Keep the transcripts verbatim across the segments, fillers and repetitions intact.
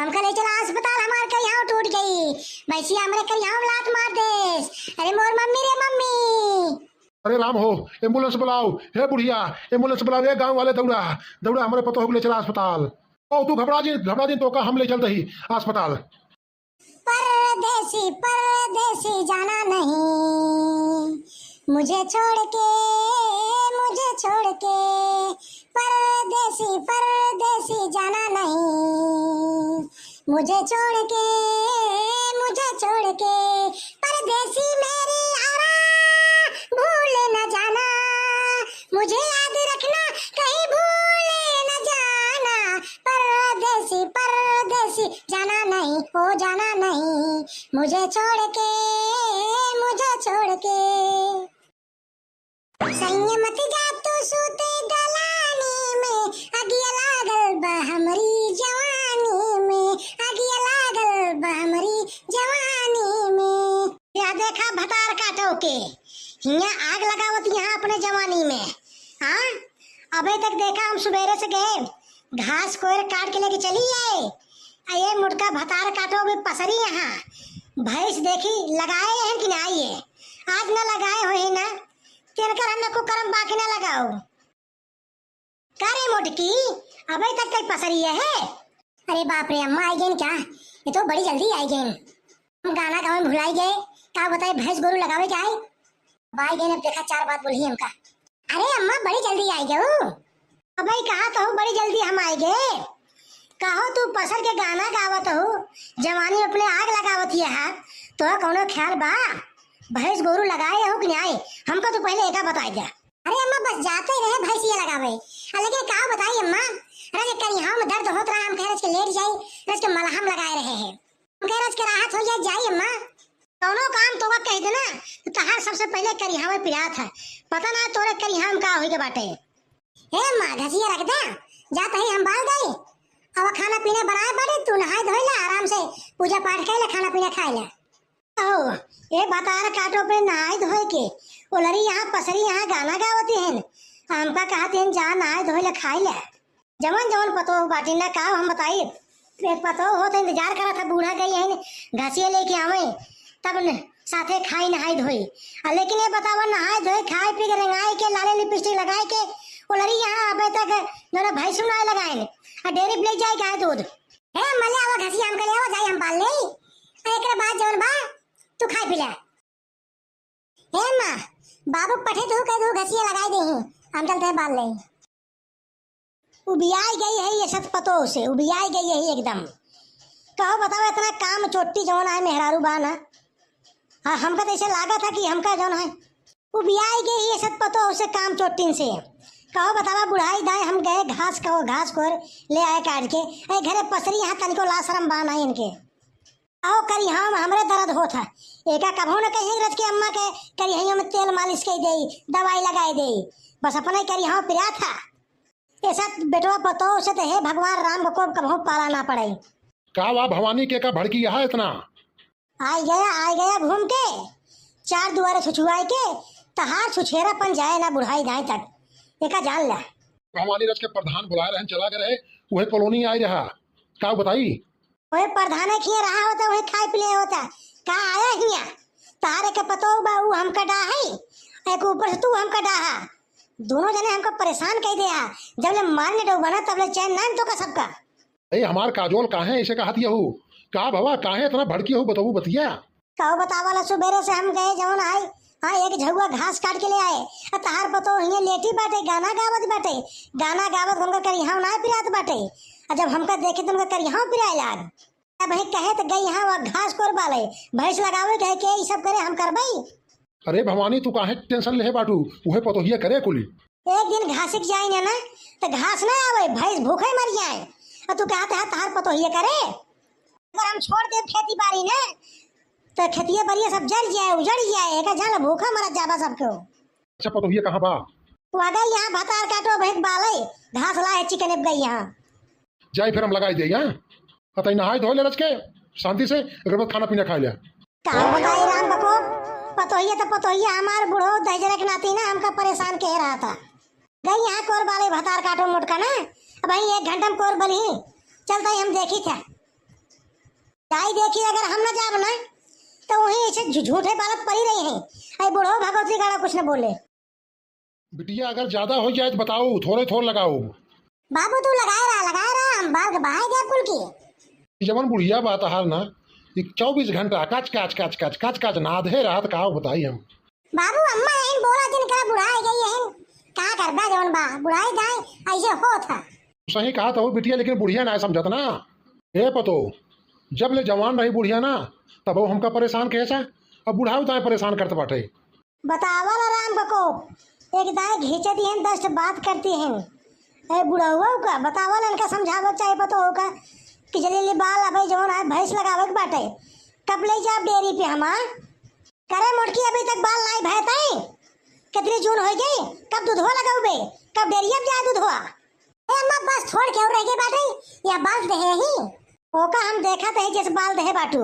हमका ले चला अस्पताल, हमार करिहाव टूट गई। भैंसिया हमरे करिहाव में लात मार देस। अरे मोर मम्मी रे मम्मी। अरे राम हो, एम्बुलेंस बुलाओ। हे बुढ़िया, एम्बुलेंस बुलाओ। ए गाँव वाले, दौड़ा, दौड़ा, हमरे पतोह के ले चला अस्पताल। ओ तू घबरा जिन, घबरा जिन, तोका हम ले चलत ही अस्पताल। परदेसी, परदेसी जाना नहीं मुझे छोड़ के, मुझे छोड़ के। परदेसी, परदेसी जाना नहीं मुझे छोड़ के, मुझे छोड़ के। परदेसी मेरी यारा भूल न जाना, मुझे याद रखना, कहीं भूल न जाना। परदेसी, परदेसी जाना नहीं, ओ जाना नहीं मुझे छोड़ के, मुझे छोड़ के। सैया मत जा तू सूते दलानी में, अगिया लागल बा हमरी जवानी में, अगिया लागल बा हमरी जवानी में। या देखा भतार काटो के, हियाँ आग लगावत यहाँ अपने जवानी में। हाँ, अबे तक देखा हम सुबेरे से गए, घास कोयर काट के लेके चली आए। आ ये मुटका भतार काटो भी पसरी यहाँ, भैंस देखी लगाए हैं कि ना, ये आज ना लगाए हो ही ना, तेनकर हम कुकरम बाकी ना लगाओ। का रे मोटकी, अबे तक कई पसरी है? अरे बाप रे अम्मा, आई गईन क्या? ये तो बड़ी जल्दी आई गईन। हम गाना गावे में भुलाई गए, का बताए, भैंस गोरू लगावे के आए। अब आई गईन, अब देखा चार बात बोली हमका। अरे अम्मा, बड़ी जल्दी आई गए। अबे कहा तो बड़ी जल्दी हम आई गए, कहो तू पसर के गाना गावत हो, जवानी अपने आग लगावत ये है, तो कौनो ख्याल बा? भैंस गोरू लगाए हो कि नहीं? हमको तो पहले एका बताई जा। अरे अम्मा, बस जाते ही रहे भैंसिया लगावे। आ, लेकिन का बताई अम्मा, रज करिहाव में दर्द होत रहा, हम कहे रज के लेट जाई, रज के मलहम लगाए रहे हैं। हम कहे रज के राहत हो जाए, जाई अम्मा। कौनो काम तोका कह देना, तो तहार सबसे पहले करिहावे पिरात है। पता ना तोरे करिहाव में का होई के बाटे। हे अम्मा, घसिया रख दे, जाते ही हम बाल दई। अब खाना पीना बनाए बाटे, तू नहाए धोए ले, आराम से पूजा पाठ कर ले, खाना पीना खाए ले। ओ, ए भतार काटो पे नहाए धोए के, ओलरी यहाँ पसरी यहाँ गाना गावती हैं, हमका कहती हैं जा नहाए धोए ले खाए ले। जवन जवन पतोह बाटी ना का हम बताई, ए पतोह हो तो इंतजार करा था बूढ़ा गई हैं, घसिया लेके आवे तब न, साथे खाई नहाई धोई। आ लेकिन ये बतावा नहाए धोए खाए पी के रंगाए के लाले लिपस्टिक लगाए के ओलरी यहाँ अबे तक जौन भैंसू ना लगाए आ डेयरी पे ले जाए गाय दूध। हे अम्मा, ले आवा घसिया हमका ले आवा, जाई हम बाल लेई। आ एकरे बाद जौन बा, तू खाए पी ले। हे अम्मा, बाबू पठे तू कह दू घसिया लगाई देही, हम चलते हैं बाल लेई। उबियाई गई है ये सत पतोह से, उबियाई गई है एकदम। कहो बताओ, इतना काम चोट्टी जौन आए मेहरारू बा ना। हाँ, हमका तो ऐसे लागत है कि हमका जौन है, उबियाई गई ये सत पतोह से काम चोट्टिन से। कहो बतावा, बुढ़ाई दाई हम गए घास को, घास को ले आए काट के, ए घरे पसरी यहाँ तनिको ला शरम बा ना इनके। कहो करिहाव में हमरे दर्द होत है, एका कभो न कहीं रच के अम्मा के करिहाव में तेल मालिश कर दे, दवाई लगाए दे, बस अपने करिहाव पिरात है। ऐसा बेटवा पतोह से तो हे भगवान राम को कभो पाला ना पड़े। का वा भवानी, के का भड़की यहाँ इतना? आई गया, आई गया घूम के, चार दुआरे छुछुआई के, तहार छुछेरापन जाए ना बुढ़ाई दाई तक, एका जान ला। भवानी रच के प्रधान बुलाए रहन, चला गए रहे, वही कॉलोनी आए रहा, का बताई? वही प्रधान के हियाँ रहा होता, वही खाए पी ले होता, का आया हियाँ? तहारे के पतोह बा, ऊ हमका डाहे, एक ऊपर से तू हमका डाहा, दोनों जने हमका परेशान कर दे हा। जब ले मार ने डूबा ना, तब ले चैन ना तो का सबका। ए, हमार काजोल, काहे ऐसे कहत यहू? का भवा, काहे इतना भड़की हो, बताऊ बतिया? कहो बतावा ला, सुबेरे से हम गए जौन आए, हाँ, एक झउआ घास काट के ले आए, आ तहार पतोह हियाँ लेटी बाटे, गाना गावत बाटे, गाना गावत हमका करिहाव ना पिरात बाटे। आ जब हमका देखे तो हमका करिहाव पिराए लाग। अब ही कहे तो गई हाँ, वह घास कोर बाले, भैंस लगावे कहे के ई सब करे, हम करबई। अरे भवानी, तू काहे टेंशन लेहे बाटू? उहे पतोहिया करे कुली। एक दिन घासिक जाई ना, ना, तो घास ना आवे, भैंस भूखे मर जाए। और तू कहत है तहार पतोहिया करे? अगर हम छोड़ दे खेती बाड़ी ना, तो खेतिया बरिया सब जल जाए, उजड़ जाए, एका जल भूखा मरत जाबा सबको। अच्छा, पतोहिया कहाँ बा? वो आ गई यहाँ भतार काटो, भेद बाले, घास लाए, चिकने गई यहाँ। जाई फिर हम लगाई दे, हाँ? अतई नहाए धोए ले रच के, शांति से, एकर बाद खाना पीना खाए ले। का बताई राम बको, पतोहिया तो पतोहिया हमार बूढ़ो दहिजरे के नाती ना हमका परेशान कह रहा था। गई यहाँ कोर बाले भतार काटो मोटका ना, अब वही एक घंटा में कोर बली, चलता ही हम देखी था। जाई देखी, अगर हम ना जाब ना, तो वहीं ऐसे झू-, झूठे बालत पड़ी रही हैं। अरे बुढ़ऊ भगवती गाड़ा कुछ न बोले। बिटिया, अगर ज्यादा होइ जाए तो बताओ, थोड़े थोड़ लगाओ। बाबू, तू लगाए रहा, लगाए रहा, हम बाल के बहाए गए कुल की। ई जवन बुढ़िया बा तहार ना, ई चउबीस घंटा कच कच कच कच कच कच नादहे रहत, का बताई हम। बाबू, अम्मा यही बोला जिन करा बुढ़ाई गई यही, का करबा जवन बा, बुढ़ाई जाए, ऐसे होत है। सही कहा तो बिटिया, लेकिन बुढ़िया ना समझत ना। ए पतो, जब ले जवान रही बुढ़िया ना, तब वो हमका परेशान कहे सा, अब बुढ़ाऊ ताए परेशान करत बाटे। बतावल आराम बको, एक दाए घींचे दिहन, दस ठे बात करती हैं। ए बुढ़ऊ का बतावल, इनका समझावल चाहे पतो होगा कि जल्दी बाल अबे जवन है भैंस लगावे के बाटे, कब ले जाब डेयरी पे हमार? करे मोटकी, अभी तक बाल नाई भए तई, कितनी जून होइ गई, कब दूधवा लगाउबे, कब डेयरिया पे जाए दूधवा? ए अम्मा, बस थोड़ के और रह गए बाटे, या बाल देहे ही। ओका हम देखत है जैसे बाल देहे बाटू।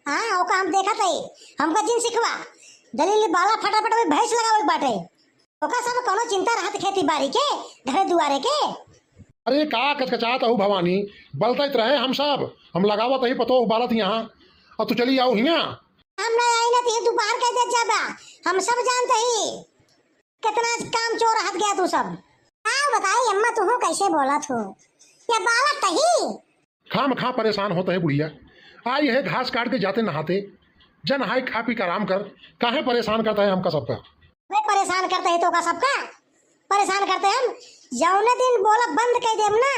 हाँ, ओका हम देखत है, हमका जिन सिखवा। जल्दी बाला फटाफट में भैंस लगावे के बाटे। ओका सब कोनो चिंता रहत खेती बाड़ी के, घरे दुआरे के। अरे का कचकचात हऊ भवानी, बलतैत रहे हम सब, हम लगावत ही पतोह बालत यहाँ, और तू चली आओ हियाँ। हम ना आई ना, तिहे दोपहर के दे जाबा, हम सब जानते ही। कितना काम चोर हाथ गया तू सब। का बताई अम्मा, तू हो कैसे बोलत हो? या बालक तही। खाम खा परेशान होत है बुढ़िया। आई है घास काट के जाते नहाते, जन हाय खा पी के आराम कर, काहे परेशान करता है हमका सबका? वे परेशान करते हैं तो का सबका? परेशान करते हैं हम। जौने दिन बोला बंद कर देम ना,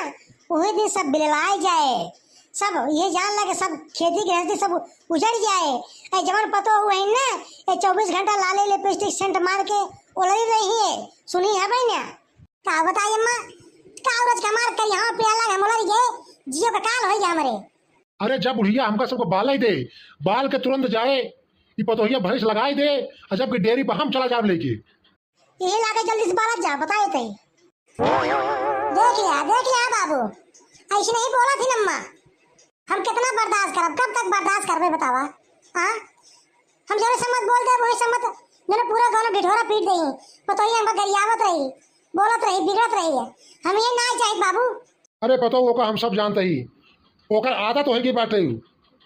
वही दिन सब बिललाए जाए। सब ये जान लगे, सब खेती गृहस्थी सब उजड़ जाए। ए, जवन पतो हुए ना, ए, चउबीस घंटा लाले लिपस्टिक सेंट मार के ओलरी रही है। सुनी है भाई ना? का बताई अम्मा, का औरत के हमार करिया पियाला हम ओलरी गए, जियो का काल होई गया हमरे। अरे जब बुढ़िया हमका सबको बाल ही दे, बाल के तुरंत जाए, ई पतोहिया भैंस लगाई दे, और जबकि डेयरी पर हम चला जाब लेके। यही लागे जल्दी से बालत जा, बताए थे। देख लिया, देख लिया बाबू, ऐसे नहीं बोला थी अम्मा। हम कितना बर्दाश्त करब, कब तक बर्दाश्त करबे बतावा? हाँ, हम जरे सम्मत बोल दे, वही सम्मत जने पूरा गाना ढिढोरा पीट दे। पतोहिया हमका गरियावत रही, बोलत रही, बिगड़त रही है। हम ये ना चाहिए बाबू। अरे पतो ओका हम सब जानते ही, ओकर आदत होई गई बाटे।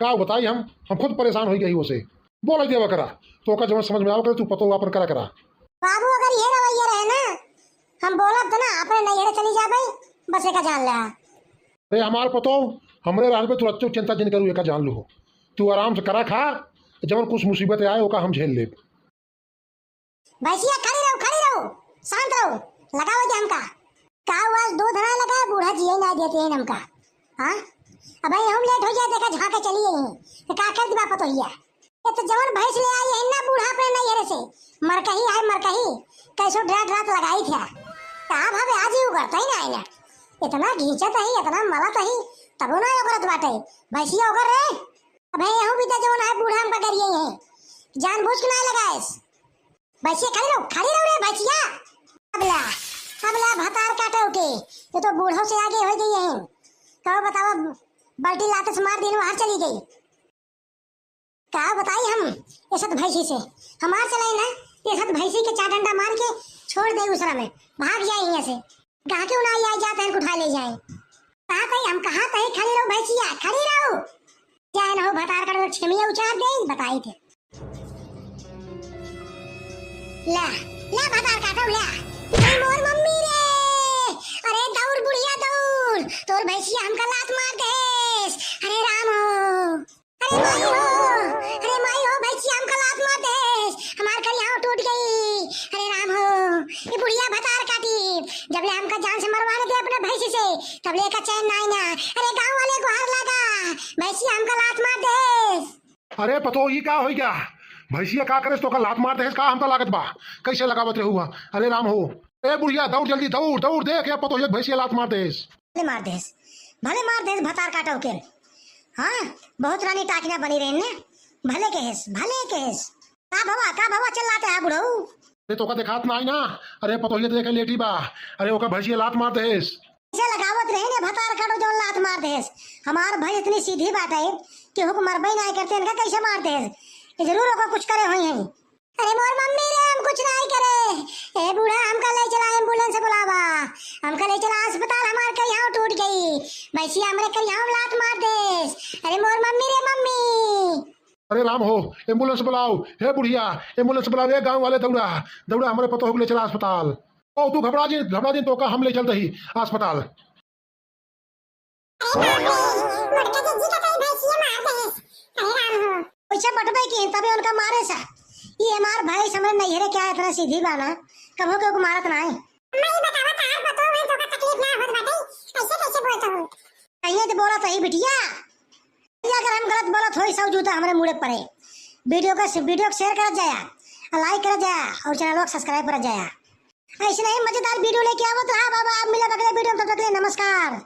का बताई हम, हम खुद परेशान होई गई ओसे। बोल दे ओकरा, तो ओका जवन समझ में आवे करे तू पतो अपन करा करा। बाबू अगर ये रवैया रहे ना, हम बोलब तो ना अपने नैहरे चली जाबे, बस एका जान ले। अरे हमार पतो, हमरे रहबे तू रच्चो चिंता जिन करू, एका जान लू हो। तू आराम से करा खा, जवन कुछ मुसीबत आए ओका हम झेल लेब। भैंसिया खड़ी रहो, खड़ी रहो, शांत रहो, लगाओ दे हमका। का हुआ, दूध ना लगा, बूढ़ा जिए ना देते हैं हमका। हाँ, अब भाई हम लेट हो जाए, देखा झांके चली गई हैं, तो का कर दिबा पतोहिया? ये तो जवन भैंस ले आई है ना बूढ़ा अपने नैहरे से, मरकही है मरकही, कैसो डरात डरात लगाई थी। का भावे आज ही उगरता ही ना आइला, इतना घींचत ही, इतना मलत ही, तबो ना उगरत बाटे। भैंसिया उगर रे, अबे यहू भी तो जवन है बूढ़ा हमका गरिए है, जानबूझ के ना लगाएस। भैंसिया खड़ी रहो, खड़ी रहो रे भैंसिया। अबला, अबला भतार काटो के, ये तो बूढ़ो से आगे हो गई है। कहो बताओ, बाल्टी लाते से मार दिन बाहर चली गई। का बताई हम, ये सत भैंसी से हमार चले ना, ये सत भैंसी के चार डंडा मार के छोड़ दे उसरा में, भाग जाए यहाँ से। गाँव के उनाई आई जात हैं, उठा ले जाए। कहा तई हम, कहा तई खड़ी रहो भैंसिया, खड़ी रहो। जाए ना हो भतार काटो, छेमिया उचार दे, बताई थे। ला, ला भतार काटो, ला। अरे मोर मम्मी रे, अरे दौड़ बुढ़िया दौड़, तोर भैंसिया हमका लात मार देस। अरे राम हो, अरे माई हो, अरे माई हो, भैंसिया हमका लात मार देस, हमार करिहाव टूट गई। अरे राम हो, ये बुढ़िया भतार काटी, जब ले हमका जान से मरवा न दे अपने भैंसी से, तब ले का चैन ना आई ना। अरे गाँव वाले गुहार लगा, भैंसिया हमका लात मार देस। अरे पतो, ई का होई गया? भैंसिया का करेस, तोका लात मार देस का? हमका लागत बा, कैसे लगावत रहू हा? अरे राम हो, ए बुढ़िया, दौड़ जल्दी, दौड़, दौड़, देख, या पतो, ये भैंसिया लात मार देस। भले मार देस, भले मार देस, भतार काटो के। हाँ, बहुत रानी टाकिना बनी रहे ने, भले कहेस, भले कहेस। का भवा, का भवा चिल्लाते हैं बुढ़ऊ? अरे तोका देखात ना आई ना, अरे पतोहिया देखे लेटी बा, अरे ओका भैंसिया लात मार देस। कैसे लगावत रहे ने भतार काटो जौन लात मार देस। हमार भैंस इतनी सीधी बाटे कि हुक मरबे ना करते, इनका कैसे मार देस? ये जरूर ओका कुछ करे हुई हैं। अरे मोर मम्मी रे, हम कुछ नहीं करे। ए बूढ़ा, हमका ले चला एम्बुलेंस बुलावा, हमका ले चला अस्पताल, हमार करिहाव टूट गई। भैंसिया हमरे करिया में लात मार देस। अरे मोर मम्मी रे मम्मी। अरे राम हो, एम्बुलेंस बुलाओ। हे बुढ़िया, एम्बुलेंस बुलाओ। ए गाँव वाले, दौड़ा, दौड़ा, हमरे पतोह के ले चला अस्पताल। ओ तू घबरा जिन, घबरा जिन, तोका हम ले चलत ही अस्पताल। अरे बाप रे, मोटका जिज्जी का तो भैंसिया मार देस। अरे राम हो। ओइसे बटबे की तबे उनका मारे सा। ये हमार भैंस हमरे नैहरे क्या इतना सीधी बा ना, कबो केहू के मारत ना है। अम्मा, ई बतावा, तहार पतोह है, तोका तकलीफ ना होत बाटे? कैसे, कैसे बोलत हो? कहिए तो बोलत ही बिटिया। ये अगर हम गलत बोलत होई, सब जूता हमरे मुड़े पड़े। वीडियो का, वीडियो को शेयर करत जाया, लाइक करत जाया और चैनल को सब्सक्राइब करत जाया। ऐसे नहीं मजेदार वीडियो लेके आवत रहा बाबा। आप मिला अगले वीडियो में, तब तक के लिए नमस्कार।